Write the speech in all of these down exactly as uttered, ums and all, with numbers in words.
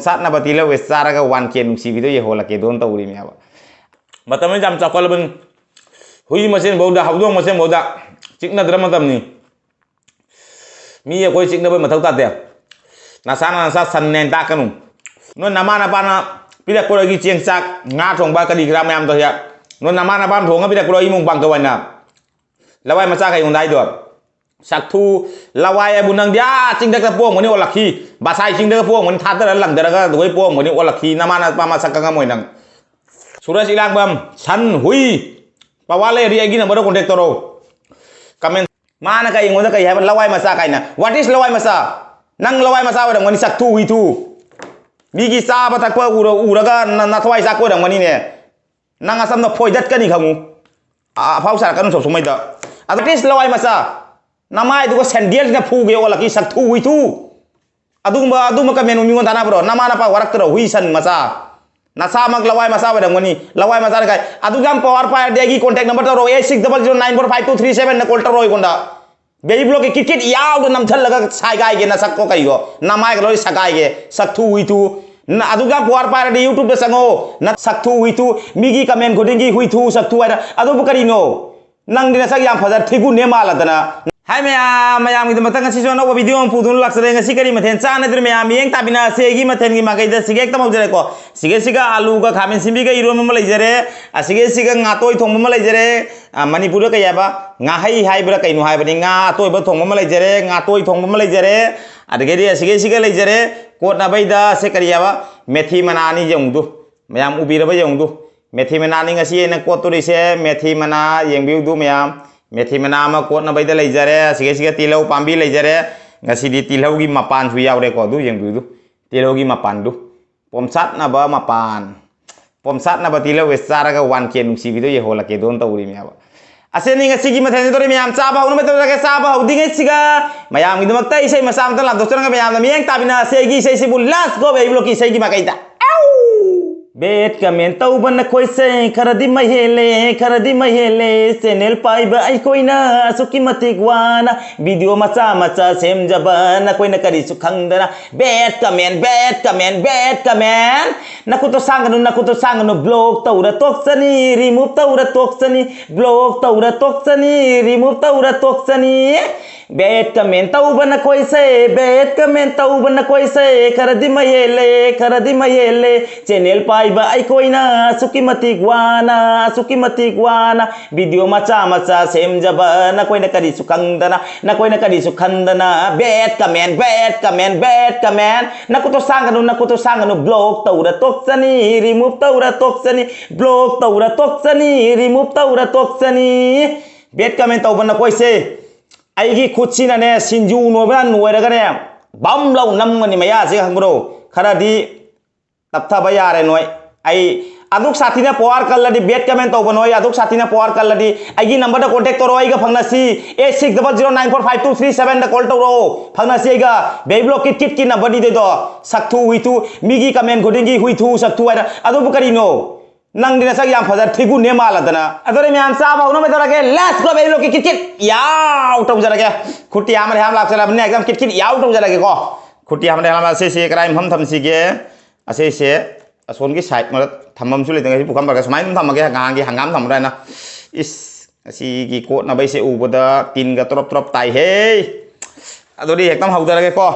ꯁꯥꯠꯅꯕ ꯇꯤꯜꯍꯧꯁꯦ ꯆꯥꯔꯒ ꯋꯥꯟ ꯀꯦ ꯅꯨꯡꯁꯤꯕꯤꯗꯣ ꯌꯧꯍꯜꯂꯛꯀꯦ ꯑꯗꯨꯝ ꯇꯧꯔꯤꯅꯦꯕ꯫ ꯃꯇꯝꯁꯤꯗ ꯌꯥꯝ ꯆꯥꯎꯈꯠꯂꯕꯅꯤ꯫ ꯍꯨꯏ ꯃꯁꯦꯟꯐꯧꯗ, ꯍꯧꯗꯣꯡ ꯃꯁꯦꯟꯐꯧꯗ ꯆꯤꯛꯅꯗ꯭ꯔ ꯃꯇꯝꯅꯤ꯫ ꯃꯤ ꯑꯩꯈꯣꯏ ꯆꯤꯛꯅꯕ ꯃꯊꯧ ꯇꯥꯗꯦ꯫ ꯅꯁꯥꯅ ꯅꯁꯥ ꯁꯟꯅꯦꯅ ꯇꯥꯛꯀꯅꯨ꯫ ꯅꯣꯏ ꯅꯃꯥ ꯅꯄꯥꯅ ꯄꯤꯔꯛꯄꯗꯒꯤ ꯆꯦꯡ ꯆꯥꯛ, ꯉꯥ ꯊꯣꯡꯕ, ꯀꯔꯤ ꯀꯔꯥ ꯃꯌꯥꯝꯗꯣ ꯍꯦꯛ ꯅꯣꯏ ꯅꯃꯥ ꯅꯄꯥꯅ ꯊꯣꯡꯉ ꯄꯤꯔꯛꯄꯗꯣ ꯏꯃꯨꯡ ꯄꯥꯡꯇꯧ ꯍꯥꯏꯅ꯫ ꯂꯋꯥꯏ ꯃꯆꯥ ꯀꯩ ꯑꯣꯟꯗꯥꯏꯗꯣ? ꯁꯛꯊꯨ ꯂꯋꯥꯏ ꯍꯥꯏꯕꯨ ꯅꯪꯗꯤ ꯑꯥ ꯆꯤꯡꯗꯒ ꯄꯣꯡꯕꯅꯤ ꯑꯣꯜꯂꯛꯈꯤ, ꯕꯁꯥꯏ ꯆꯤꯡꯗꯒ ꯄꯣꯡꯕꯅꯤ ꯊꯥꯗꯔ ꯂꯪꯗꯔꯒ ꯑꯗꯨꯒꯩ ꯄꯣꯡꯕꯅꯤ ꯑꯣꯜꯂꯛꯈꯤ꯫ ꯅꯃꯥ ꯅꯄꯥ ꯃꯁꯛ ꯈꯪꯉꯝꯃꯣꯏ ꯅꯪ꯫ ꯁꯨꯔꯖ ꯏꯂꯥꯡꯕꯝ, ꯁꯟ, ꯍꯨꯏ, ꯄꯋꯥ ꯂꯩꯔꯗꯤ ꯑꯩꯒꯤ ꯅꯝꯕꯔꯗ ꯀꯣꯟꯇꯦꯛ ꯇꯧꯔꯣ꯫ ꯀꯃꯦꯟ ꯃꯥꯅ ꯀꯩ ꯑꯩꯉꯣꯟꯗ ꯀꯩ ꯍꯥꯏꯕ? ꯂꯋꯥꯏ ꯃꯆꯥ ꯀꯥꯏꯅ꯫ What is ꯂꯋꯥꯏ ꯃꯆꯥ? ꯅꯪ ꯂꯋꯥꯏ ꯃꯆꯥ ꯑꯣꯏꯔꯝꯒꯅꯤ, ꯁꯛꯊꯨ ꯍꯨꯏꯊꯨ꯫ ꯃꯤꯒꯤ ꯆꯥꯕ ꯊꯛꯄ ꯎꯔ-, ꯎꯔꯒ ꯅ-, ꯅꯊꯋꯥꯏ ꯆꯥꯛꯄ ꯑꯣꯏꯔꯝꯒꯅꯤꯅꯦ꯫ ꯅꯪ ꯑꯁꯝꯅ ꯐꯣꯏꯗꯠꯀꯅꯤ ꯈꯪꯉꯨ꯫ ꯑ-, ꯑꯐꯥꯎ ꯁꯥꯔꯛꯀꯅꯨ ꯁꯣꯝ ꯁꯨꯃꯩꯗ꯫ ꯑꯗꯣ please ꯂꯋꯥꯏ ꯃꯆꯥ, ꯅꯃꯥꯏꯗꯨꯒ ꯁꯦꯟꯗꯦꯜꯁꯤꯅ ꯐꯨꯒꯦ ꯑꯣꯜꯂꯛꯈꯤ, ꯁꯛꯊꯨ ꯍꯨꯏꯊꯨ꯫ ꯑꯗꯨꯒꯨꯝꯕ, ꯑꯗꯨꯒꯨꯝꯕ comment ꯃꯤꯉꯣꯟꯗ ꯇꯥꯟꯅꯕ꯭ꯔꯣ? ꯅꯃꯥ ꯅꯄꯥ ꯋꯥꯔꯛꯇ꯭ꯔꯣ, ꯍꯨꯏ ꯁꯟ ꯃꯆꯥ? ꯅꯁꯥꯃꯛ ꯂꯋꯥꯏ ꯃꯆꯥ ꯑꯣꯏꯔꯝꯒꯅꯤ꯫ ꯂꯋꯥꯏ ꯃꯆꯥ ꯀꯥꯏ? ꯑꯗꯨꯛ ꯌꯥꯝ power ꯄꯥꯏꯔꯗꯤ ꯑꯩꯒꯤ contact number ꯇꯧꯔꯛꯑꯣ, eight six double zero nine four five two three seven ꯅ call ꯇꯧꯔꯛꯑꯣ ꯑꯩꯉꯣꯟꯗ꯫ ꯕꯦꯕꯤ ꯕ꯭ꯂꯣꯛꯀꯤ ꯀꯤꯠ ꯀꯤꯠ ꯌꯥꯎꯗ ꯅꯝꯊꯜꯂꯒ ꯁꯥꯏꯒꯥꯏꯒꯦ ꯅꯁꯛꯇꯣ ꯀꯩꯒꯣ, ꯅꯃꯥꯏꯒ ꯂꯣꯏ ꯁꯒꯥꯏꯒꯦ, ꯁꯛꯊꯨ ꯍꯨꯏꯊꯨ꯫ ꯅ-, ꯑꯗꯨꯛ ꯌꯥꯝ power ꯄꯥꯏꯔꯗꯤ YouTube ꯆꯪꯉꯣ, ꯅ-, ꯁꯛꯊꯨ ꯍꯨꯏꯊꯨ꯫ ꯃꯤꯒꯤ comment ꯈꯨꯗꯤꯡꯒꯤ ꯍꯨꯏꯊꯨ ꯁꯛꯊꯨ ꯍꯥꯏꯅ, ꯑꯗꯨꯕꯨ ꯀꯔꯤꯅꯣ? ꯅꯪꯗꯤ ꯅꯁꯛ ꯌꯥꯝ ꯐꯖ, ꯊꯤꯒꯨꯟꯅꯦ ꯃꯥꯜꯂꯗꯅ꯫ ꯍꯥꯏ ꯃꯌꯥꯝ, ꯃꯌꯥꯝꯒꯤꯗꯃꯛꯇ ꯉꯁꯤꯁꯨ ꯑꯅꯧꯕ video ꯑꯃ ꯄꯨꯗꯨꯅ ꯂꯥꯛꯆꯔꯦ꯫ ꯉꯁꯤ ꯀꯔꯤ ꯃꯊꯦꯜ ꯆꯥꯟꯅꯗ꯭ꯔꯦ ꯃꯌꯥꯝ? ꯃꯤꯠꯌꯦꯡ ꯇꯥꯕꯤꯅꯁꯦ ꯑꯩꯒꯤ ꯃꯊꯦꯜꯒꯤ ꯃꯥꯏꯀꯩꯗ꯫ ꯁꯤꯒ ꯍꯦꯛꯇ ꯍꯧꯖꯔꯦꯀꯣ꯫ ꯁꯤꯒ ꯁꯤꯒ ꯑꯂꯨꯒ ꯈꯥꯃꯦꯟ ꯁꯤꯟꯕꯤꯒ ꯏꯔꯣꯟꯕ ꯑꯃ ꯂꯩꯖꯔꯦ꯫ ꯑꯁꯤꯒ ꯁꯤꯒ ꯉꯥꯇꯣꯏ ꯊꯣꯡꯕ ꯑꯃ ꯂꯩꯖꯔꯦ꯫ ꯑ, ꯃꯅꯤꯄꯨꯔꯗ ꯀꯩ ꯍꯥꯏꯕ? ꯉꯥꯍꯩ ꯍꯥꯏꯕ꯭ꯔꯥ ꯀꯩꯅꯣ ꯍꯥꯏꯕꯅꯤ꯫ ꯉꯥ ꯑꯇꯣꯏꯕ ꯊꯣꯡꯕ ꯑꯃ ꯂꯩꯖꯔꯦ, ꯉꯥꯇꯣꯏ ꯊꯣꯡꯕ ꯑꯃ ꯂꯩꯖꯔꯦ, ꯑꯗꯒꯤꯗꯤ ꯑꯁꯤꯒ ꯁꯤꯒ ꯂꯩꯖꯔꯦ꯫ ꯀꯣꯠꯅꯕꯩꯗ ꯁꯦ ꯀꯔꯤ ꯍꯥꯏꯕ? ꯃꯦꯊꯤ ꯃꯅꯥ ꯑꯅꯤ ꯌꯦꯡꯉꯨꯗꯨ꯫ ꯃꯌꯥꯝ ꯎꯕꯤꯔꯕ ꯌꯦꯡꯉꯨꯗꯨ꯫ ꯃꯦꯊꯤ ꯃꯅꯥꯅꯤ ꯉꯁꯤ ꯑꯩꯅ ꯀꯣꯠꯇꯣꯔꯤꯁꯦ꯫ ꯃꯦꯊꯤ ꯃꯅꯥ ꯌꯦꯡꯕꯤꯌꯨꯗꯨ ꯃꯌꯥꯝ꯫ ꯃꯦꯊꯤ ꯃꯅꯥ ꯑꯃ ꯀꯣꯠꯅꯕꯩꯗ ꯂꯩꯖꯔꯦ꯫ ꯑꯁꯤꯒ ꯁꯤꯒ ꯇꯤꯜꯍꯧ ꯄꯥꯝꯕꯤ ꯂꯩꯖꯔꯦ꯫ ꯉꯁꯤꯗꯤ ꯇꯤꯜꯍꯧꯒꯤ ꯃꯄꯥꯟꯁꯨ ꯌꯥꯎꯔꯦꯀꯣ꯫ ꯑꯗꯨ ꯌꯦꯡꯕꯤꯌꯨꯗꯨ꯫ ꯇꯤꯜꯍꯧꯒꯤ ꯃꯄꯥꯟꯗꯨ꯫ ꯄꯣꯝꯁꯥꯠꯅꯕ ꯃꯄꯥꯟ꯫ ꯄꯣꯝꯁꯥꯠꯅꯕ ꯇꯤꯜꯍꯧꯁꯦ ꯆꯥꯔꯒ ꯋꯥꯟ ꯀꯦ ꯅꯨꯡꯁꯤꯕꯤꯗꯣ ꯌꯧꯍꯜꯂꯛꯀꯦ ꯑꯗꯨꯝ ꯇꯧꯔꯤꯅꯦꯕ꯫ ꯑꯁꯤꯅꯤ ꯉꯁꯤꯒꯤ ꯃꯊꯦꯜꯁꯤ ꯇꯧꯔꯤ ꯃꯌꯥꯝ꯫ ꯆꯥꯕ ꯍꯧꯅꯕ ꯇꯧꯔꯒꯦ꯫ ꯆꯥꯕ ꯍꯧꯗ꯭ꯔꯤꯉꯩꯁꯤꯒ ꯃꯌꯥꯝꯒꯤꯗꯃꯛꯇ ꯏꯁꯩ ꯃꯆꯥ ꯑꯃꯇ ꯂꯥꯟꯊꯣꯛꯆꯔꯒ ꯃꯌꯥꯝꯅ ꯃꯤꯠꯌꯦꯡ ꯇꯥꯕꯤꯅꯁꯦ ꯑꯩꯒꯤ ꯏꯁꯩꯁꯤꯕꯨ꯫ Let's go baby ꯕ꯭ꯂꯣꯛꯀꯤ ꯏꯁꯩꯒꯤ ꯃꯥꯏꯀꯩꯗ꯫ ꯑꯧ! Bad comment ꯇꯧꯕ ꯅꯈꯣꯏꯁꯦ ꯈꯔꯗꯤ ꯃꯍꯦꯜꯂꯦ, ꯈꯔꯗꯤ ꯃꯍꯦꯜꯂꯦ꯫ Channel ꯄꯥꯏꯕ ꯑꯩꯈꯣꯏꯅ ꯑꯁꯨꯛꯀꯤ ꯃꯇꯤꯛ ꯋꯥꯅ video ꯃꯆꯥ ꯃꯆꯥ ꯁꯦꯝꯖꯕ ꯅꯈꯣꯏꯅ ꯀꯔꯤꯁꯨ ꯈꯪꯗꯅ bad comment, bad comment, bad comment꯫ ꯅꯈꯨꯠꯇꯣ ꯁꯥꯡꯒꯅꯨ, ꯅꯈꯨꯠꯇꯣ ꯁꯥꯡꯒꯅꯨ꯫ Block ꯇꯧꯔ ꯇꯣꯛꯆꯅꯤ, remove ꯇꯧꯔ ꯇꯣꯛꯆꯅꯤ꯫ Block ꯇꯧꯔ ꯇꯣꯛꯆꯅꯤ, remove ꯇꯧꯔ ꯇꯣꯛꯆꯅꯤ꯫ Bad comment ꯇꯧꯕ ꯅꯈꯣꯏꯁꯦ, bad comment ꯇꯧꯕ ꯅꯈꯣꯏꯁꯦ ꯈꯔꯗꯤ ꯃꯍꯦꯜꯂꯦ, ꯈꯔꯗꯤ ꯃꯍꯦꯜꯂꯦ꯫ Channel ꯄꯥꯏꯕ ꯑꯩꯈꯣꯏꯅ ꯑꯁꯨꯛꯀꯤ ꯃꯇꯤꯛ ꯋꯥꯅ, ꯑꯁꯨꯛꯀꯤ ꯃꯇꯤꯛ ꯋꯥꯅ video ꯃꯆꯥ ꯃꯆꯥ ꯁꯦꯝꯖꯕ ꯅꯈꯣꯏꯅ ꯀꯔꯤꯁꯨ ꯈꯪꯗꯅ, ꯅꯈꯣꯏꯅ ꯀꯔꯤꯁꯨ ꯈꯟꯗꯅ bad comment, bad comment, bad comment꯫ ꯅꯈꯨꯠꯇꯣ ꯁꯥꯡꯒꯅꯨ, ꯅꯈꯨꯠꯇꯣ ꯁꯥꯡꯒꯅꯨ꯫ Block ꯇꯧꯔ ꯇꯣꯛꯆꯅꯤ, remove ꯇꯧꯔ ꯇꯣꯛꯆꯅꯤ꯫ Block ꯇꯧꯔ ꯇꯣꯛꯆꯅꯤ, remove ꯇꯧꯔ ꯇꯣꯛꯆꯅꯤ꯫ Bad comment ꯇꯧꯕ ꯅꯈꯣꯏꯁꯦ ꯑꯩꯒꯤ ꯈꯨꯠꯁꯤꯅꯅꯦ, ꯁꯤꯡꯖꯨ ꯅꯣꯏꯕ ꯅꯣꯏꯔꯒꯅꯦ, ꯕꯝ ꯂꯧ ꯅꯝꯒꯅꯤ ꯃꯌꯥꯁꯦ, ꯈꯪꯕ꯭ꯔꯣ? ꯈꯔꯗꯤ ꯇꯞꯊꯕ ꯌꯥꯔꯦ ꯅꯣꯏ꯫ ꯑꯩ ꯑꯗꯨꯛ ꯁꯥꯊꯤꯅ power ꯀꯜꯂꯗꯤ, bad comment ꯇꯧꯕ ꯅꯣꯏ, ꯑꯗꯨꯛ ꯁꯥꯊꯤꯅ power ꯀꯜꯂꯗꯤ ꯑꯩꯒꯤ number ꯗ contact ꯇꯧꯔꯣ, ꯑꯩꯒ ꯐꯪꯅꯁꯤ꯫ Eight six double zero nine four five two three seven ꯗ call ꯇꯧꯔꯛꯑꯣ, ꯐꯪꯅꯁꯤ ꯑꯩꯒ꯫ ꯕꯦꯕ꯭ꯂꯣ ꯀꯤꯠ ꯀꯤꯠꯀꯤ number ꯅꯤꯗꯣ꯫ ꯁꯛꯊꯨ ꯍꯨꯏꯊꯨ, ꯃꯤꯒꯤ comment ꯈꯨꯗꯤꯡꯒꯤ ꯍꯨꯏꯊꯨ ꯁꯛꯊꯨ ꯍꯥꯏꯅ꯫ ꯑꯗꯨꯕꯨ ꯀꯔꯤꯅꯣ? ꯅꯪꯗꯤ ꯅꯁꯛ ꯌꯥꯝ ꯐꯖ, ꯊꯤꯒꯨꯟꯅꯦ ꯃꯥꯜꯂꯗꯅ꯫ ꯑꯗꯨꯅꯦ ꯃꯌꯥꯝ, ꯆꯥꯕ ꯍꯧꯅꯕ ꯇꯧꯔꯒꯦ꯫ Let's go, baby, ꯂꯣꯛꯀꯤ ꯀꯤꯠ ꯀꯤꯠ ꯌꯥꯎ ꯇꯧꯖꯔꯒꯦ꯫ ꯈꯨꯠꯇꯤ ꯑꯃꯗ ꯌꯥꯝ ꯂꯥꯛꯆꯔꯕꯅꯤꯅ ꯑꯦꯛꯗꯝ ꯀꯤꯠ ꯀꯤꯠ ꯌꯥꯎ ꯇꯧꯖꯔꯒꯦꯀꯣ꯫ ꯈꯨꯠꯇꯤ ꯑꯃꯗ ꯌꯥꯝ ꯂꯥꯛ-, ꯑꯁꯤꯁꯦ ꯀꯗꯥꯏ ꯃꯐꯝ ꯊꯝꯁꯤꯒꯦ? ꯑꯁꯤꯁꯦ ꯑꯁꯣꯝꯒꯤ side ꯃꯔꯛ ꯊꯝꯐꯝꯁꯨ ꯂꯩꯇꯦ꯫ ꯉꯁꯤ ꯄꯨꯈꯝ ꯄꯔꯒ ꯁꯨꯃꯥꯏꯅ ꯑꯗꯨꯝ ꯊꯝꯃꯒꯦ, ꯉꯍꯥꯟꯒꯤ ꯍꯪꯒꯥꯝ ꯊꯝꯕꯗ ꯍꯥꯏꯅ꯫ ꯏꯁ, ꯉꯁꯤꯒꯤ ꯀꯣꯠꯅꯕꯩꯁꯦ ꯎꯕꯗ ꯇꯤꯟꯒ ꯇꯣꯔꯞ ꯇꯣꯔꯞ ꯇꯥꯏꯍꯦ꯫ ꯑꯗꯨꯗꯤ ꯍꯦꯛꯇ ꯍꯧꯗꯔꯒꯦꯀꯣ꯫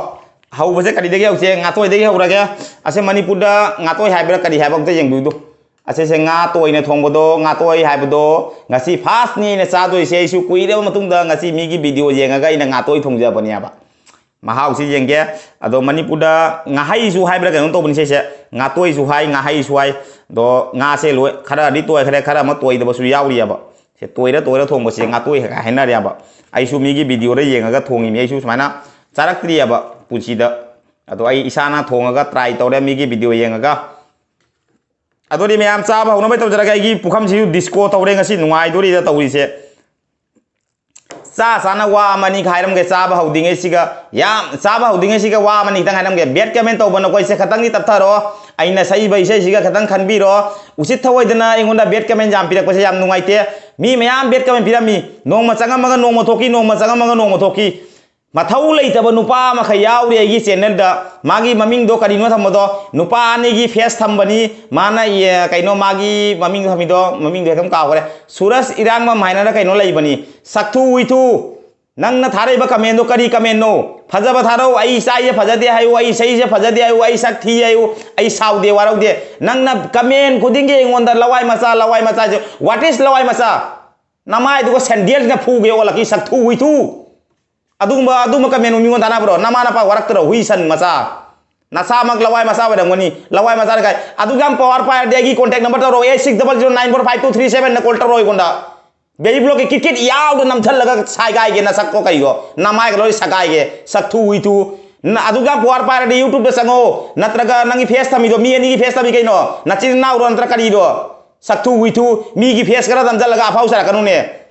ꯍꯧꯕꯁꯦ ꯀꯔꯤꯗꯒꯤ ꯍꯧꯁꯦ? ꯉꯥꯇꯣꯏꯗꯒꯤ ꯍꯧꯔꯒꯦ꯫ ꯑꯁꯦ ꯃꯅꯤꯄꯨꯔꯗ ꯉꯥꯇꯣꯏ ꯍꯥꯏꯕ꯭ꯔꯥ ꯀꯔꯤ ꯍꯥꯏꯕ ꯑꯝꯇ ꯌꯦꯡꯕꯤꯌꯨꯗꯣ꯫ ꯑꯁꯤꯁꯦ ꯉꯥ ꯇꯣꯏꯅ ꯊꯣꯡꯕꯗꯣ, ꯉꯥ ꯇꯣꯏ ꯍꯥꯏꯕꯗꯣ ꯉꯁꯤ first ꯅꯤꯅ ꯆꯥꯗꯣꯏꯁꯦ꯫ ꯑꯩꯁꯨ ꯀꯨꯏꯔꯕ ꯃꯇꯨꯡꯗ ꯉꯁꯤ ꯃꯤꯒꯤ video ꯌꯦꯡꯉꯒ ꯑꯩꯅ ꯉꯥ ꯇꯣꯏ ꯊꯣꯡꯖꯕꯅꯦꯕ꯫ ꯃꯍꯥꯎꯁꯤ ꯌꯦꯡꯒꯦ꯫ ꯑꯗꯣ ꯃꯅꯤꯄꯨꯔꯗ ꯉꯥꯍꯩꯁꯨ ꯍꯥꯏꯕ꯭ꯔꯥ ꯀꯩꯅꯣꯝ ꯇꯧꯕꯅꯤ ꯁꯤꯁꯦ꯫ ꯉꯥ ꯇꯣꯏꯁꯨ ꯍꯥꯏ, ꯉꯥꯍꯩꯁꯨ ꯍꯥꯏ꯫ ꯑꯗꯣ ꯉꯥꯁꯦ ꯂꯣꯏ, ꯈꯔꯗꯤ ꯇꯣꯏꯈ꯭ꯔꯦ, ꯈꯔ ꯑꯃ ꯇꯣꯏꯗꯕꯁꯨ ꯌꯥꯎꯔꯤꯑꯕ꯫ ꯁꯦ ꯇꯣꯏꯔ ꯇꯣꯏꯔ ꯊꯣꯡꯕꯁꯦ ꯉꯥ ꯇꯣꯏ ꯍꯥꯏꯅꯔꯦꯕ꯫ ꯑꯩꯁꯨ ꯃꯤꯒꯤ video ꯗ ꯌꯦꯡꯉꯒ ꯊꯣꯡꯉꯤꯅꯤ꯫ ꯑꯩꯁꯨ ꯁꯨꯃꯥꯏꯅ ꯆꯥꯔꯛꯇ꯭ꯔꯤꯑꯕ ꯄꯨꯟꯁꯤꯗ꯫ ꯑꯗꯣ ꯑꯩ ꯏꯁꯥꯅ ꯊꯣꯡꯉꯒ try ꯇꯧꯔꯦ ꯃꯤꯒꯤ video ꯌꯦꯡꯉꯒ꯫ ꯑꯗꯨꯗꯤ ꯃꯌꯥꯝ ꯆꯥꯕ ꯍꯧꯅꯕ ꯇꯧꯖꯔꯒꯦ꯫ ꯑꯩꯒꯤ ꯄꯨꯈꯝꯁꯤꯁꯨ disco ꯇꯧꯔꯦ ꯉꯁꯤ, ꯅꯨꯡꯉꯥꯏꯗꯣꯔꯤꯗ ꯇꯧꯔꯤꯁꯦ꯫ ꯆꯥ ꯆꯥꯅ ꯋꯥ ꯑꯃꯅꯤ ꯍꯥꯏꯔꯝꯒꯦ꯫ ꯆꯥꯕ ꯍꯧꯗ꯭ꯔꯤꯉꯩꯁꯤꯒ, ꯌꯥꯝ ꯆꯥꯕ ꯍꯧꯗ꯭ꯔꯤꯉꯩꯁꯤꯒ ꯋꯥ ꯑꯃꯅꯤ ꯈꯤꯇꯪ ꯍꯥꯏꯔꯝꯒꯦ꯫ Bad comment ꯇꯧꯕ ꯅꯈꯣꯏꯁꯦ ꯈꯤꯇꯪꯗꯤ ꯇꯞꯊꯔꯣ꯫ ꯑꯩꯅ ꯁꯛꯏꯕ ꯏꯁꯩꯁꯤꯒ ꯈꯤꯇꯪ ꯈꯟꯕꯤꯔꯣ꯫ ꯎꯁꯤꯠ ꯊꯑꯣꯏꯗꯅ ꯑꯩꯉꯣꯟꯗ bad comment ꯌꯥꯝ ꯄꯤꯔꯛꯄꯁꯦ ꯌꯥꯝ ꯅꯨꯡꯉꯥꯏꯇꯦ꯫ ꯃꯤ ꯃꯌꯥꯝ bad comment ꯄꯤꯔꯝꯃꯤ꯫ ꯅꯣꯡꯃ ꯆꯪꯉꯝꯃꯒ ꯅꯣꯡꯃ ꯊꯣꯛꯈꯤ, ꯅꯣꯡꯃ ꯆꯪꯉꯝꯃꯒ ꯅꯣꯡꯃ ꯊꯣꯛꯈꯤ꯫ ꯃꯊꯧ ꯂꯩꯇꯕ ꯅꯨꯄꯥ ꯑꯃꯈꯛ ꯌꯥꯎꯔꯤ ꯑꯩꯒꯤ channelꯗ꯫ ꯃꯥꯒꯤ ꯃꯃꯤꯡꯗꯣ ꯀꯔꯤꯅꯣ ꯊꯝꯕꯗꯣ? ꯅꯨꯄꯥ ꯑꯅꯤꯒꯤ face ꯊꯝꯕꯅꯤ꯫ ꯃꯥꯅ, ꯑꯦ, ꯀꯩꯅꯣ, ꯃꯥꯒꯤ ꯃꯃꯤꯡꯗꯣ ꯊꯝꯃꯤꯗꯣ, ꯃꯃꯤꯡꯗꯣ ꯍꯦꯛꯇ ꯀꯥꯎꯈ꯭ꯔꯦ꯫ ꯁꯨꯔꯖ ꯏꯔꯥꯡꯕꯝ ꯍꯥꯏꯅꯔ ꯀꯩꯅꯣ ꯂꯩꯕꯅꯤ꯫ ꯁꯛꯊꯨ ꯍꯨꯏꯊꯨ꯫ ꯅꯪꯅ ꯊꯥꯔꯛꯏꯕ commentꯗꯣ ꯀꯔꯤ commentꯅꯣ? ꯐꯖꯕ ꯊꯥꯔꯛꯎ꯫ ꯑꯩ ꯏꯁꯩꯁꯦ ꯐꯖꯗꯦ ꯍꯥꯏꯌꯨ, ꯑꯩ ꯏꯁꯩꯁꯦ ꯐꯖꯗꯦ ꯍꯥꯏꯌꯨ, ꯑꯩ ꯁꯛ ꯊꯤ ꯍꯥꯏꯌꯨ, ꯑꯩ ꯁꯥꯎꯗꯦ, ꯋꯥꯔꯧꯗꯦ꯫ ꯅꯪꯅ comment ꯈꯨꯗꯤꯡꯒꯤ ꯑꯩꯉꯣꯟꯗ "ꯂꯋꯥꯏ ꯃꯆꯥ, ꯂꯋꯥꯏ ꯃꯆꯥ" ꯍꯥꯏꯁꯦ, what is ꯂꯋꯥꯏ ꯃꯆꯥ? ꯅꯃꯥꯏꯗꯨꯒ ꯁꯦꯟꯗꯦꯜꯁꯤꯅ ꯐꯨꯒꯦ ꯑꯣꯜꯂꯛꯀꯤ, ꯁꯛꯊꯨ ꯍꯨꯏꯊꯨ꯫ ꯑꯗꯨꯒꯨꯝꯕ, ꯑꯗꯨꯒꯨꯝꯕ comment ꯃꯤꯉꯣꯟꯗ ꯇꯥꯟꯅꯕ꯭ꯔꯣ? ꯅꯃꯥ ꯅꯄꯥ ꯋꯥꯔꯛꯇ꯭ꯔꯣ, ꯍꯨꯏ ꯁꯟ ꯃꯆꯥ? ꯅꯁꯥꯃꯛ ꯂꯋꯥꯏ ꯃꯆꯥ ꯑꯣꯏꯔꯝꯒꯅꯤ꯫ ꯂꯋꯥꯏ ꯃꯆꯥꯅ ꯀꯥꯏ? ꯑꯗꯨꯛ ꯌꯥꯝ power ꯄꯥꯏꯔꯗꯤ ꯑꯩꯒꯤ contact number ꯇꯧꯔꯛꯑꯣ, eight six double zero nine four five two three seven ꯅ call ꯇꯧꯔꯛꯑꯣ ꯑꯩꯉꯣꯟꯗ꯫ ꯕꯦꯕꯤ ꯕ꯭ꯂꯣꯛꯀꯤ ꯀꯤꯠ ꯀꯤꯠ ꯌꯥꯎꯗ ꯅꯝꯊꯜꯂꯒ ꯁꯥꯏꯒꯥꯏꯒꯦ ꯅꯁꯛꯀꯣ ꯀꯩꯒꯣ, ꯅꯃꯥꯏꯒ ꯂꯣꯏ ꯁꯥꯒꯥꯏꯒꯦ, ꯁꯛꯊꯨ ꯍꯨꯏꯊꯨ꯫ ꯅ-, ꯑꯗꯨꯛ ꯌꯥꯝ power ꯄꯥꯏꯔꯗꯤ YouTube ꯇ ꯆꯪꯉꯣ, ꯅꯠꯇ꯭ꯔꯒ ꯅꯪꯒꯤ face ꯊꯝꯃꯤꯗꯣ ꯃꯤ ꯑꯅꯤꯒꯤ face ꯊꯝꯃꯤ ꯀꯩꯅꯣ? ꯅꯆꯤꯟ ꯅꯅꯥꯎꯔꯣ ꯅꯠꯇ꯭ꯔ ꯀꯔꯤꯗꯣ? ꯁꯛꯊꯨ ꯍꯨꯏꯊꯨ, ꯃꯤꯒꯤ face ꯈꯔ ꯅꯝꯁꯤꯜꯂꯒ ꯑꯐꯥꯎ ꯁꯥꯔꯛꯀꯅꯨꯅꯦ꯫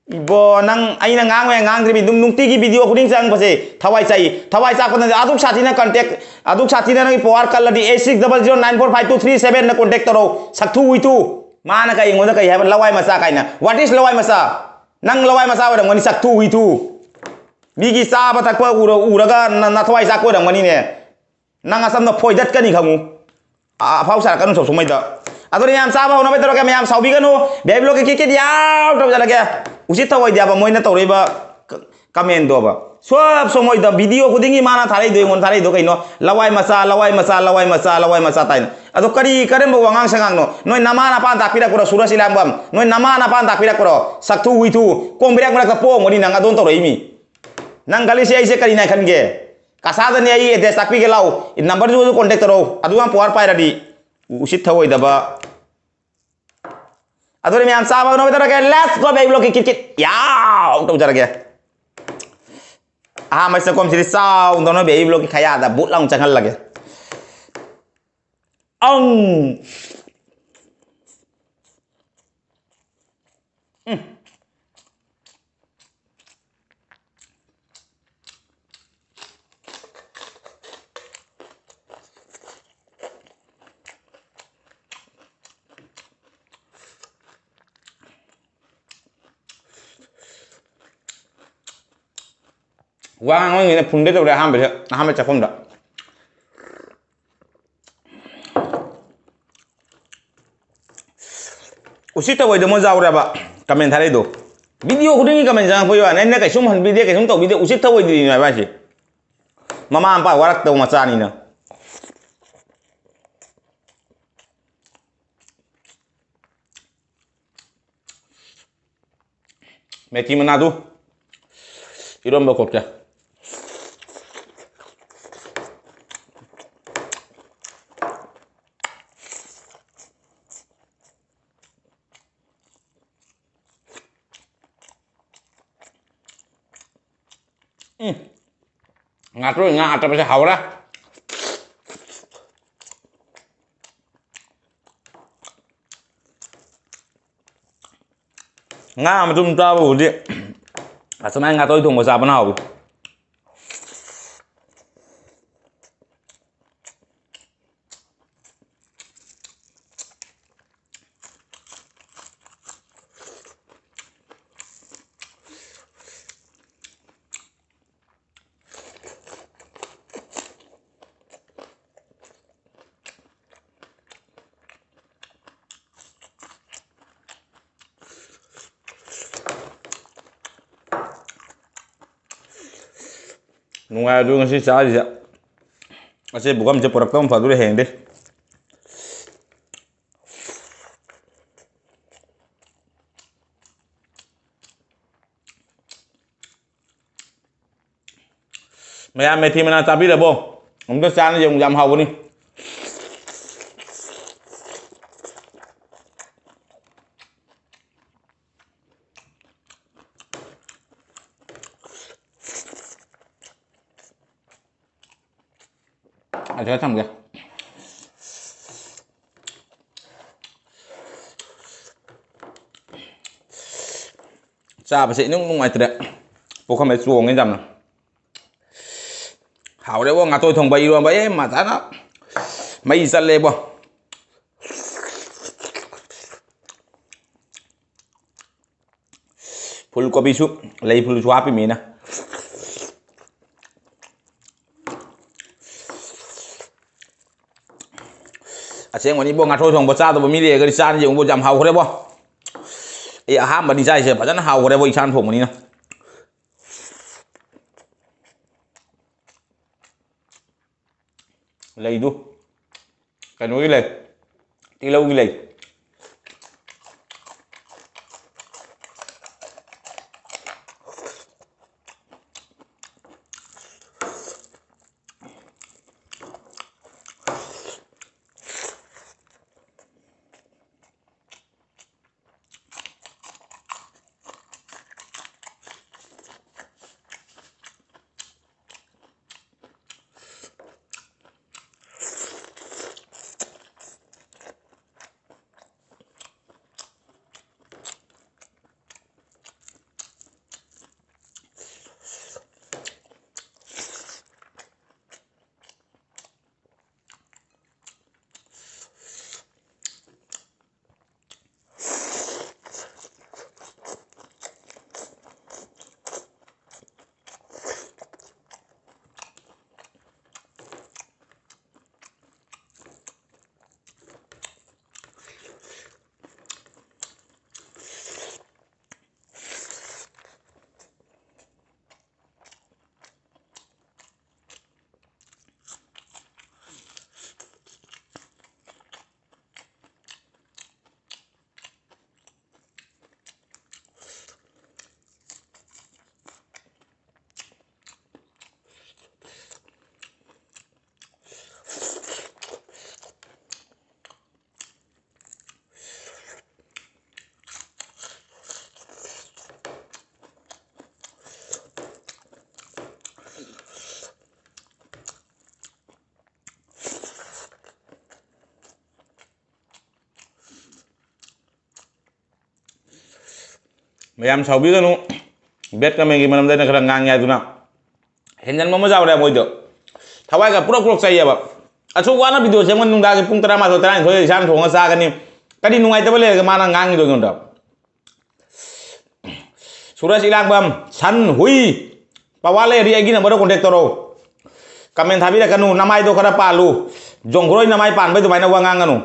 ꯏꯕꯣ, ꯅꯪ ꯑꯩꯅ ꯉꯥꯡꯕ ꯌꯥꯏ ꯉꯥꯡꯗ꯭ꯔꯤꯕ ꯑꯗꯨꯝ ꯅꯨꯡꯇꯤꯒꯤ video ꯈꯨꯗꯤꯡ ꯆꯪꯉꯛꯄꯁꯦ ꯊꯋꯥꯏ ꯆꯥꯛꯏ꯫ ꯊꯋꯥꯏ ꯆꯥꯛꯄ ꯅꯠꯇꯦ, ꯑꯗꯨꯛ ꯁꯥꯊꯤꯅ contact, ꯑꯗꯨꯛ ꯁꯥꯊꯤꯅ ꯅꯪꯒꯤ power ꯀꯜꯂꯗꯤ eight six double zero nine four five two three seven ꯅ contact ꯇꯧꯔꯛꯎ꯫ ꯁꯛꯊꯨ ꯍꯨꯏꯊꯨ꯫ ꯃꯥꯅ ꯀꯩ ꯑꯩꯉꯣꯟꯗ ꯀꯩ ꯍꯥꯏꯕ? ꯂꯋꯥꯏ ꯃꯆꯥ ꯀꯥꯏꯅ꯫ What is ꯂꯋꯥꯏ ꯃꯆꯥ? ꯅꯪ ꯂꯋꯥꯏ ꯃꯆꯥ ꯑꯣꯏꯔꯝꯒꯅꯤ, ꯁꯛꯊꯨ ꯍꯨꯏꯊꯨ꯫ ꯃꯤꯒꯤ ꯆꯥꯕ ꯊꯛꯄ ꯎꯔ-, ꯎꯔꯒ ꯅ-, ꯅꯊꯋꯥꯏ ꯆꯥꯛꯄ ꯑꯣꯏꯔꯝꯒꯅꯤꯅꯦ꯫ ꯅꯪ ꯑꯁꯝꯅ ꯐꯣꯏꯗꯠꯀꯅꯤ ꯈꯪꯉꯨ꯫ ꯑ-, ꯑꯐꯥꯎ ꯁꯥꯔꯛꯀꯅꯨ ꯁꯣꯝ ꯁꯨꯃꯩꯗ꯫ ꯑꯗꯨꯅ ꯌꯥꯝ ꯆꯥꯕ ꯍꯧꯅꯕ ꯇꯧꯔꯒꯦ, ꯃꯌꯥꯝ ꯁꯥꯎꯕꯤꯒꯅꯨ꯫ ꯕꯦꯕꯤ ꯕ꯭ꯂꯣꯛꯀꯤ ꯀꯤꯠ ꯀꯤꯠ ꯌꯥꯎ ꯇꯧꯖꯔꯒꯦ꯫ ꯎꯁꯤꯠ ꯊꯑꯣꯏꯗꯦꯕ ꯃꯣꯏꯅ ꯇꯧꯔꯛꯏꯕ ꯀ-, commentꯗꯣꯕ꯫ ꯁꯣꯝ ꯁꯨꯃꯩꯗ video ꯈꯨꯗꯤꯡꯒꯤ ꯃꯥꯅ ꯊꯥꯔꯛꯏꯗꯣ, ꯑꯩꯉꯣꯟꯗ ꯊꯥꯔꯛꯏꯗꯣ ꯀꯩꯅꯣ? "ꯂꯋꯥꯏ ꯃꯆꯥ, ꯂꯋꯥꯏ ꯃꯆꯥ, ꯂꯋꯥꯏ ꯃꯆꯥ, ꯂꯋꯥꯏ ꯃꯆꯥ" ꯇꯥꯏꯅ꯫ ꯑꯗꯣ ꯀꯔꯤ, ꯀꯔꯝꯕ ꯋꯥꯉꯥꯡ ꯁꯉꯥꯡꯅꯣ? ꯅꯣꯏ ꯅꯃꯥ ꯅꯄꯥꯅ ꯇꯥꯛꯄꯤꯔꯛꯄ꯭ꯔꯣ, ꯁꯨꯔꯖ ꯏꯔꯥꯡꯕꯝ? ꯅꯣꯏ ꯅꯃꯥ ꯅꯄꯥꯅ ꯇꯥꯛꯄꯤꯔꯛꯄ꯭ꯔꯣ? ꯁꯛꯊꯨ ꯍꯨꯏꯊꯨ, ꯀꯣꯡꯕꯤꯔꯥꯛ ꯃꯔꯛꯇ ꯄꯣꯡꯒꯅꯤ ꯅꯪ ꯑꯗꯣꯝ ꯇꯧꯔꯛꯏ ꯃꯤ꯫ ꯅꯪ ꯈꯜꯂꯤꯁꯦ ꯑꯩꯁꯦ ꯀꯔꯤꯅ ꯈꯟꯒꯦ? ꯀꯁꯥꯗꯅꯦ ꯑꯩ address ꯇꯥꯛꯄꯤꯒꯦ ꯂꯥꯎ꯫ Numberꯗꯨꯁꯨ contact ꯇꯧꯔꯛꯎ꯫ ꯑꯗꯨꯒ power ꯄꯥꯏꯔꯗꯤ꯫ ꯎꯁꯤꯠ ꯊꯑꯣꯏꯗꯕ꯫ ꯑꯗꯨꯅ ꯃꯌꯥꯝ ꯆꯥꯕ ꯍꯧꯅꯕ ꯇꯧꯔꯒꯦ꯫ Let's go, ꯕꯦꯕꯤ ꯕ꯭ꯂꯣꯛꯀꯤ ꯀꯤꯠ ꯀꯤꯠ꯫ ꯌꯥꯎ! ꯇꯧꯖꯔꯒꯦ꯫ ꯑꯍꯥꯟꯕ ꯆꯥꯛꯈꯨꯝꯁꯤꯗꯤ ꯆꯥꯎꯗꯧꯅ ꯕꯦꯕꯤ ꯕ꯭ꯂꯣꯛꯀꯤ ꯈꯌꯥꯗ ꯕꯨꯠ ꯂꯥꯎ ꯆꯪꯍꯜꯂꯒꯦ꯫ ꯑꯪ! ꯎꯝ꯫ ꯋꯥ ꯉꯥꯡꯃꯟꯒꯤꯅ ꯐꯨꯟꯒꯦ ꯇꯧꯔꯦ ꯑꯍꯥꯟꯕꯁꯦ, ꯑꯍꯥꯟꯕ ꯆꯥꯛꯈꯨꯝꯗ꯫ ꯎꯁꯤꯠ ꯊꯑꯣꯏꯗ ꯃꯣꯏ ꯌꯥꯎꯔꯦꯕ comment ꯊꯥꯔꯛꯏꯗꯣ꯫ Video ꯈꯨꯗꯤꯡꯒꯤ comment ꯆꯪꯉꯛꯄꯩ ꯋꯥꯅꯤ, ꯑꯩꯅ ꯀꯩꯁꯨꯝ ꯍꯟꯕꯤꯗꯦ, ꯀꯩꯁꯨꯝ ꯇꯧꯕꯤꯗꯦ, ꯎꯁꯤꯠ ꯊꯑꯣꯏꯗ꯭ꯔꯤꯅꯦ ꯍꯥꯏꯕ ꯍꯥꯏꯁꯦ꯫ ꯃꯃꯥ ꯃꯄꯥ ꯋꯥꯔꯛꯇꯕ ꯃꯆꯥꯅꯤꯅ꯫ ꯃꯦꯊꯤ ꯃꯅꯥꯗꯨ ꯏꯔꯣꯝꯕ ꯀꯣꯠꯀꯦ꯫ ꯎꯝ꯫ ꯉꯥꯇ꯭ꯔꯣꯏ ꯉꯥ ꯑꯇꯞꯄꯁꯦ ꯍꯥꯎꯔꯦ꯫ ꯉꯥ ꯃꯇꯨꯝ ꯆꯥꯕꯕꯨꯗꯤ ꯑꯁꯨꯃꯥꯏꯅ ꯉꯥꯇꯣꯏ ꯊꯣꯡꯕ ꯆꯥꯕꯅ ꯍꯥꯎꯋꯤ꯫ ꯅꯨꯡꯉꯥꯏ ꯑꯗꯨ ꯉꯁꯤ ꯆꯥꯔꯤꯁꯦ꯫ ꯑꯁꯤ ꯄꯨꯈꯝꯁꯦ ꯄꯨꯔꯛꯇꯕ ꯐꯗꯣꯔꯦ ꯍꯌꯦꯡꯗꯤ꯫ ꯃꯌꯥꯝ ꯃꯦꯊꯤ ꯃꯅꯥ ꯆꯥꯕꯤꯔꯕꯣ? ꯑꯃꯨꯛꯇ ꯆꯥꯅ ꯌꯦꯡꯉꯨ, ꯌꯥꯝ ꯍꯥꯎꯕꯅꯤ꯫ ꯑꯁꯤꯗ ꯊꯝꯒꯦ꯫ ꯆꯥꯕꯁꯦ ꯏꯅꯨꯡ ꯅꯨꯡꯉꯥꯏꯇ꯭ꯔꯦ꯫ ꯄꯨꯈꯝꯁꯦ ꯆꯣꯡꯉꯦ ꯌꯥꯝꯅ꯫ ꯍꯥꯎꯔꯦꯕꯣ, ꯉꯥꯇꯣꯏ ꯊꯣꯡꯕ, ꯏꯔꯣꯟꯕ, ꯑꯦ, ꯃꯖꯥꯅ ꯃꯩ ꯆꯠꯂꯦꯕꯣ꯫ ꯐꯨꯜ ꯀꯣꯕꯤꯁꯨ ꯂꯩ, ꯐꯨꯜꯁꯨ ꯍꯥꯞꯄꯤꯃꯤꯅ꯫ ꯑꯁꯦꯡꯕꯅꯤ ꯏꯕꯣ, ꯉꯥꯊꯣꯏ ꯊꯣꯡꯕ ꯆꯥꯗꯕ ꯃꯤ ꯂꯩꯔꯒꯗꯤ ꯆꯥꯅ ꯌꯦꯡꯉꯨꯕ, ꯌꯥꯝ ꯍꯥꯎꯈ꯭ꯔꯦꯕꯣ꯫ ꯑꯩ ꯑꯍꯥꯟꯕꯅꯤ ꯆꯥꯏꯁꯦ, ꯐꯖꯅ ꯍꯥꯎꯈ꯭ꯔꯦꯕꯣ, ꯏꯁꯥꯅ ꯊꯣꯡꯕꯅꯤꯅ꯫ ꯂꯩꯗꯨ ꯀꯩꯅꯣꯒꯤ ꯂꯩ, ꯇꯤꯜꯍꯧꯒꯤ ꯂꯩ꯫ ꯃꯌꯥꯝ ꯁꯥꯎꯕꯤꯒꯅꯨ, ꯕꯦꯠ ꯀꯃꯦꯟꯒꯤ ꯃꯔꯝꯗ ꯑꯩꯅ ꯈꯔ ꯉꯥꯡꯉꯦ ꯍꯥꯏꯗꯨꯅ꯫ ꯍꯦꯟꯖꯟꯕ ꯑꯃ ꯌꯥꯎꯔꯦ ꯃꯣꯏꯗꯣ꯫ ꯊꯋꯥꯏꯒ ꯄꯨꯔꯛ ꯄꯨꯔꯛ ꯆꯥꯏꯌꯦꯕ꯫ ꯑꯁꯨꯛ ꯋꯥꯅ ꯚꯤꯗꯤꯑꯣ ꯁꯦꯝꯕ ꯅꯨꯡꯗꯥꯡꯒꯤ ꯄꯨꯡ ꯇꯔꯥꯃꯥꯊꯣꯏ, ꯇꯔꯥꯅꯤꯊꯣꯏ ꯏꯁꯥꯅ ꯊꯣꯡꯉ ꯆꯥꯒꯅꯤ꯫ ꯀꯔꯤ ꯅꯨꯡꯉꯥꯏꯇꯕ ꯂꯩꯔꯒꯦ ꯃꯥꯅ ꯉꯥꯡꯉꯤꯗꯣ ꯑꯩꯉꯣꯟꯗ? ꯁꯨꯔꯖ ꯏꯂꯥꯡꯕꯝ, ꯁꯟ, ꯍꯨꯏ, ꯄꯋꯥ ꯂꯩꯔꯗꯤ ꯑꯩꯒꯤ ꯅꯝꯕꯔꯗ ꯀꯣꯟꯇꯦꯛ ꯇꯧꯔꯛꯑꯣ꯫ ꯀꯃꯦꯟ ꯊꯥꯕꯤꯔꯛꯀꯅꯨ, ꯅꯃꯥꯏꯗꯣ ꯈꯔ ꯄꯥꯜꯂꯨ꯫ ꯖꯣꯡꯒ꯭ꯔꯣꯏ ꯅꯃꯥꯏ ꯄꯥꯟꯕꯩ ꯑꯗꯨꯃꯥꯏꯅ ꯋꯥ ꯉꯥꯡꯒꯅꯨ꯫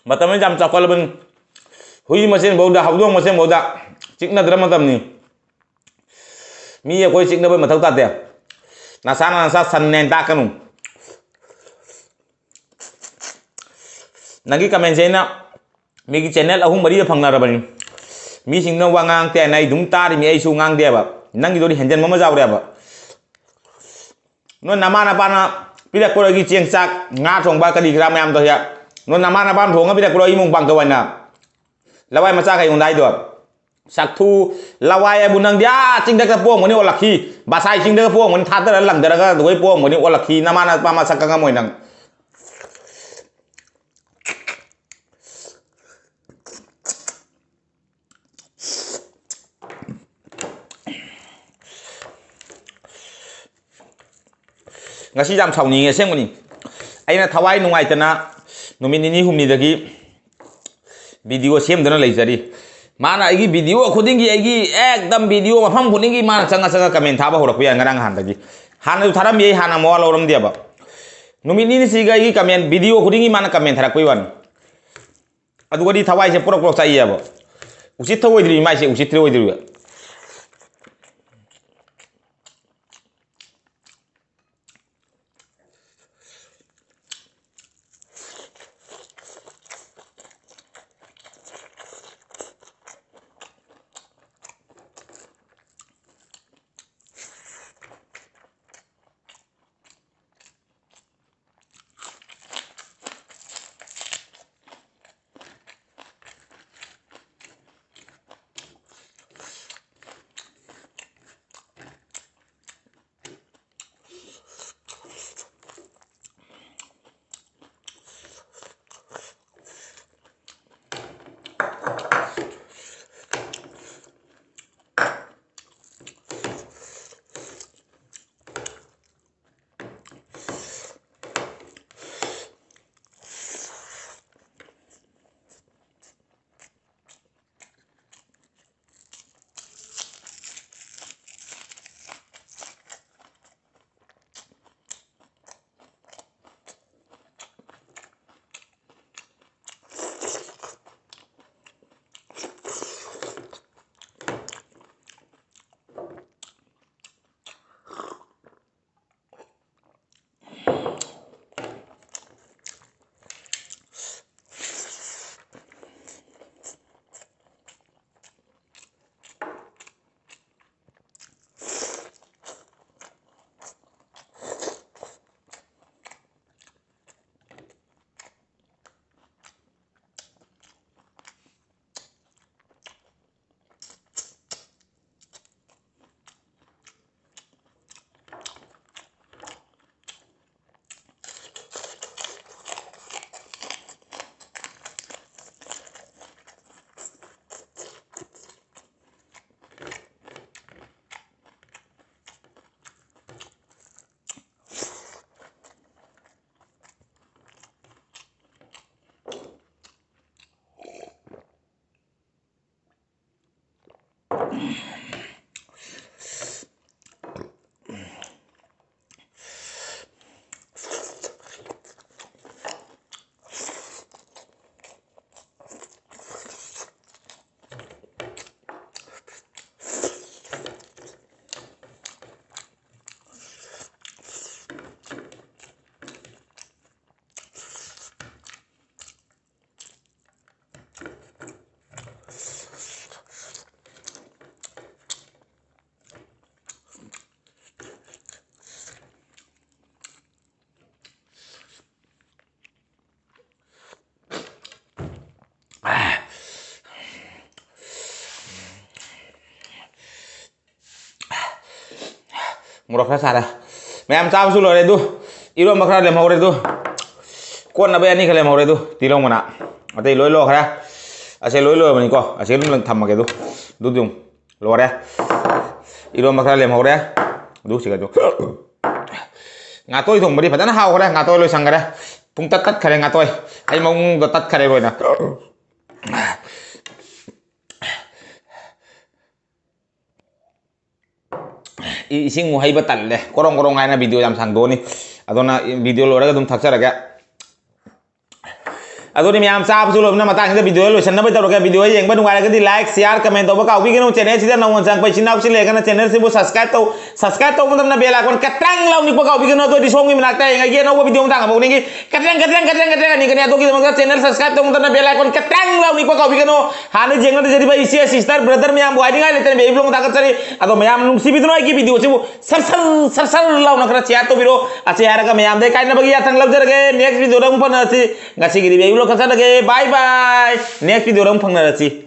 ꯃꯇꯝ ꯑꯁꯤ ꯌꯥꯝ ꯆꯥꯎꯈꯠꯂꯕꯅꯤ꯫ ꯍꯨꯏ ꯃꯁꯦꯟꯐꯧꯗ, ꯍꯧꯗꯣꯡ ꯃꯁꯦꯟꯐꯧꯗ ꯆꯤꯛꯅꯗ꯭ꯔ ꯃꯇꯝꯅꯤ꯫ ꯃꯤ ꯑꯩꯈꯣꯏ ꯆꯤꯛꯅꯕ ꯃꯊꯧ ꯇꯥꯗꯦ꯫ ꯅꯁꯥꯅ ꯅꯁꯥ ꯁꯟꯅꯦꯅ ꯇꯥꯛꯀꯅꯨ꯫ ꯅꯪꯒꯤ ꯀꯃꯦꯟꯁꯦ ꯑꯩꯅ ꯃꯤꯒꯤ ꯆꯦꯅꯦꯜ ꯑꯍꯨꯝ ꯃꯔꯤꯗ ꯐꯪꯅꯔꯕꯅꯤ꯫ ꯃꯤꯁꯤꯡꯗꯨꯅ ꯋꯥ ꯉꯥꯡꯉꯛꯇꯦ ꯍꯥꯏꯅ ꯑꯩ ꯑꯗꯨꯝ ꯇꯥꯔꯤꯃꯤ, ꯑꯩꯁꯨ ꯉꯥꯡꯗꯦꯕ꯫ ꯅꯪꯒꯤꯗꯨꯗꯤ ꯍꯦꯟꯖꯟꯕ ꯑꯃ ꯌꯥꯎꯔꯦꯕ꯫ ꯅꯣꯏ ꯅꯃꯥ ꯅꯄꯥꯅ ꯄꯤꯔꯛꯄꯗꯒꯤ ꯆꯦꯡ ꯆꯥꯛ, ꯉꯥ ꯊꯣꯡꯕ, ꯀꯔꯤ ꯀꯔꯥ ꯃꯌꯥꯝꯗꯣ ꯍꯦꯛ ꯅꯣꯏ ꯅꯃꯥ ꯅꯄꯥꯅ ꯊꯣꯡꯉ ꯄꯤꯔꯛꯄ꯭ꯔꯣ? ꯏꯃꯨꯡ ꯄꯥꯡꯊꯧ ꯍꯥꯏꯅ ꯂꯋꯥꯏ ꯃꯆꯥ ꯀꯩ ꯌꯣꯟꯗ ꯍꯥꯏꯗꯣ? ꯁꯛꯊꯨ, ꯂꯋꯥꯏ ꯍꯥꯏꯕꯨ ꯅꯪꯗꯤ ꯑꯥ ꯆꯤꯡꯗꯒ ꯄꯣꯛꯑꯝꯒꯅꯤ ꯑꯣꯜꯂꯛꯈꯤ, ꯕꯁꯥꯏ ꯆꯤꯡꯗꯒ ꯄꯣꯛꯑꯝꯒꯅꯤ, ꯊꯥꯗꯔ ꯂꯪꯗꯔꯒ ꯑꯗꯨꯒꯩ ꯄꯣꯛꯑꯝꯒꯅꯤ ꯑꯣꯜꯂꯛꯈꯤ, ꯅꯃꯥ ꯅꯄꯥ ꯃꯁꯛ ꯈꯪꯉꯝꯃꯣꯏ ꯅꯪ꯫ ꯉꯁꯤ ꯌꯥꯝ ꯁꯥꯎꯅꯤꯡꯉꯦ ꯑꯁꯦꯡꯕꯅꯤ꯫ ꯑꯩꯅ ꯊꯋꯥꯏ ꯅꯨꯡꯉꯥꯏꯇꯅ ꯅꯨꯃꯤꯠ ꯅꯤꯅꯤ ꯍꯨꯝꯅꯤꯗꯒꯤ ꯚꯤꯗꯤꯑꯣ ꯁꯦꯝꯗꯨꯅ ꯂꯩꯖꯔꯤ꯫ ꯃꯥꯅ ꯑꯩꯒꯤ ꯚꯤꯗꯤꯑꯣ ꯈꯨꯗꯤꯡꯒꯤ, ꯑꯩꯒꯤ ꯑꯦꯛꯗꯝ ꯚꯤꯗꯤꯑꯣ ꯃꯐꯝ ꯈꯨꯗꯤꯡꯒꯤ ꯃꯥꯅ ꯆꯪꯉ ꯆꯪꯉ ꯀꯃꯦꯟ ꯊꯥꯕ ꯍꯧꯔꯛꯄ ꯌꯥꯏ꯫ ꯉꯔꯥꯡ ꯅꯍꯥꯟꯗꯒꯤ, ꯍꯥꯟꯅꯁꯨ ꯊꯥꯔꯝꯃꯤ, ꯑꯩ ꯍꯥꯟꯅ ꯃꯋꯥ ꯂꯧꯔꯝꯗꯦꯕ꯫ ꯅꯨꯃꯤꯠ ꯅꯤꯅꯤꯁꯤꯒ ꯑꯩꯒꯤ ꯀꯃꯦꯟ, ꯚꯤꯗꯤꯑꯣ ꯈꯨꯗꯤꯡꯒꯤ ꯃꯥꯅ ꯀꯃꯦꯟ ꯊꯥꯔꯛꯄꯩ ꯋꯥꯅꯤ꯫ ꯑꯗꯨꯒꯗꯤ ꯊꯋꯥꯏꯁꯦ ꯄꯨꯔꯛ ꯄꯨꯔꯛ ꯆꯥꯛꯏꯑꯕ꯫ ꯎꯁꯤꯠ ꯊꯧꯑꯣꯏꯗ꯭ꯔꯤꯕ ꯃꯥꯏꯁꯦ, ꯎꯁꯤꯠ ꯊꯧꯑꯣꯏꯗ꯭ꯔꯤꯕ꯫ ꯃꯣꯔꯣꯛ ꯈꯔ ꯁꯥꯔꯦ꯫ ꯃꯌꯥꯝ ꯆꯥꯕꯁꯨ ꯂꯣꯏꯔꯦ ꯑꯗꯨ꯫ ꯏꯔꯣꯟꯕ ꯈꯔ ꯂꯦꯝꯍꯧꯔꯦ ꯑꯗꯨ꯫ ꯀꯣꯠꯅꯕ ꯑꯅꯤ ꯈꯔ ꯂꯦꯝꯍꯧꯔꯦ ꯑꯗꯨ꯫ ꯇꯤꯜꯍꯧ ꯃꯅꯥ꯫ ꯑꯇꯩ ꯂꯣꯏ ꯂꯣꯏꯈ꯭ꯔꯦ꯫ ꯑꯁꯦ ꯂꯣꯏ ꯂꯣꯏꯔꯕꯅꯤꯀꯣ꯫ ꯑꯁꯦ ꯑꯗꯨꯝ ꯊꯝꯃꯒꯦ ꯑꯗꯨ꯫ ꯑꯗꯨꯗꯤ ꯑꯃꯨꯛ ꯂꯣꯏꯔꯦ꯫ ꯏꯔꯣꯟꯕ ꯈꯔ ꯂꯦꯝꯍꯧꯔꯦ꯫ ꯑꯗꯨ ꯁꯤꯒ ꯑꯗꯨ꯫ ꯉꯥꯇꯣꯏ ꯊꯣꯡꯕꯗꯤ ꯐꯖꯅ ꯍꯥꯎꯈ꯭ꯔꯦ꯫ ꯉꯥꯇꯣꯏ ꯂꯣꯏꯁꯟꯈꯔꯦ꯫ ꯄꯨꯡ ꯇꯠ ꯇꯠꯈꯔꯦ ꯉꯥꯇꯣꯏ꯫ ꯑꯩ ꯃꯑꯣꯡꯗ ꯇꯠꯈꯔꯦ ꯂꯣꯏꯅ꯫ ꯏ-, ꯏꯁꯤꯡ ꯑꯃꯨꯛ ꯍꯩꯕ ꯇꯜꯂꯦ꯫ ꯀꯣꯔꯣꯡ ꯀꯣꯔꯣꯡ ꯍꯥꯏꯅ ꯚꯤꯗꯤꯑꯣ ꯌꯥꯝ ꯁꯥꯡꯗꯣꯛꯑꯅꯤ꯫ ꯑꯗꯨꯅ ꯚꯤꯗꯤꯑꯣ ꯂꯣꯏꯔꯒ ꯑꯗꯨꯝ ꯊꯛꯆꯔꯒꯦ꯫ ꯑꯗꯨꯗꯤ ꯃꯌꯥꯝ ꯆꯥꯕꯁꯨ ꯂꯣꯏꯕꯅ ꯃꯇꯥꯡꯁꯤꯗ ꯚꯤꯗꯤꯑꯣ ꯂꯣꯏꯁꯟꯅꯕ ꯇꯧꯔꯒꯦ꯫ ꯚꯤꯗꯤꯑꯣ ꯌꯦꯡꯕ ꯅꯨꯡꯉꯥꯏꯔꯒꯗꯤ like, share, comment ꯇꯧꯕ ꯀꯥꯎꯕꯤꯒꯅꯨ꯫ Channel ꯁꯤꯗ ꯅꯧꯅ ꯆꯪꯉꯛꯄ ꯏꯆꯤꯟ ꯏꯅꯥꯎꯁꯤꯡ ꯂꯩꯔꯒꯅ channel ꯁꯤꯕꯨ subscribe ꯇꯧ꯫ Subscribe ꯇꯧꯕ ꯃꯇꯝꯗ bell icon ꯀꯇ꯭ꯔꯪ ꯂꯥꯎ ꯅꯤꯛꯄ ꯀꯥꯎꯕꯤꯒꯅꯨ꯫ ꯑꯗꯣ ꯑꯩꯗꯤ ꯁꯣꯝꯒꯤ ꯃꯅꯥꯛꯇ ꯍꯌꯦꯡ ꯑꯩꯒꯤ ꯑꯅꯧꯕ ꯚꯤꯗꯤꯑꯣ ꯑꯃ ꯇꯥꯡꯉꯕ ꯎꯅꯤꯡꯉꯤ꯫ ꯀꯇ꯭ꯔꯪ, ꯀꯇ꯭ꯔꯪ, ꯀꯇ꯭ꯔꯪ, ꯀꯇ꯭ꯔꯪ ꯑꯅꯤꯒꯅꯤ꯫ ꯑꯗꯨꯒꯤꯗꯃꯛꯇ channel subscribe ꯇꯧꯕ ꯃꯇꯝꯗ bell icon ꯀꯇ꯭ꯔꯪ ꯂꯥꯎ ꯅꯤꯛꯄ ꯀꯥꯎꯕꯤꯒꯅꯨ꯫ ꯍꯥꯟꯅ ꯌꯦꯡꯅꯖꯔꯤꯕ ꯏꯆꯦ, sister, brother ꯃꯌꯥꯝꯕꯨ ꯍꯥꯏꯅꯤꯡꯉꯥꯏ ꯂꯩꯇꯅ ꯕꯦꯕꯤ ꯕ꯭ꯂꯣꯛ ꯊꯥꯒꯠꯆꯔꯤ꯫ ꯑꯗꯣ ꯃꯌꯥꯝ ꯅꯨꯡꯁꯤꯕꯤꯗꯨꯅ ꯑꯩꯒꯤ ꯚꯤꯗꯤꯑꯣꯁꯤꯕꯨ ꯁꯔ ꯁꯔ, ꯁꯔ ꯁꯔ ꯂꯥꯎꯅ ꯈꯔ share ꯇꯧꯕꯤꯔꯣ꯫ ꯑꯁꯤ ꯍꯥꯏꯔꯒ ꯃꯌꯥꯝꯗꯩ ꯀꯥꯏꯅꯕꯒꯤ ꯌꯥꯊꯪ ꯂꯧꯖꯔꯒꯦ꯫ Next ꯚꯤꯗꯤꯑꯣꯗ ꯑꯃꯨꯛ ꯐꯪꯅꯔꯁꯤ꯫ ꯉꯁꯤꯒꯤꯗꯤ ꯕꯦꯕꯤ ꯕ꯭ꯂꯣꯛ ꯀꯛꯆꯔꯒꯦ꯫ Bye bye꯫ Next ꯚꯤꯗꯤꯑꯣꯗ ꯑꯃꯨꯛ ꯐꯪꯅꯔꯁꯤ꯫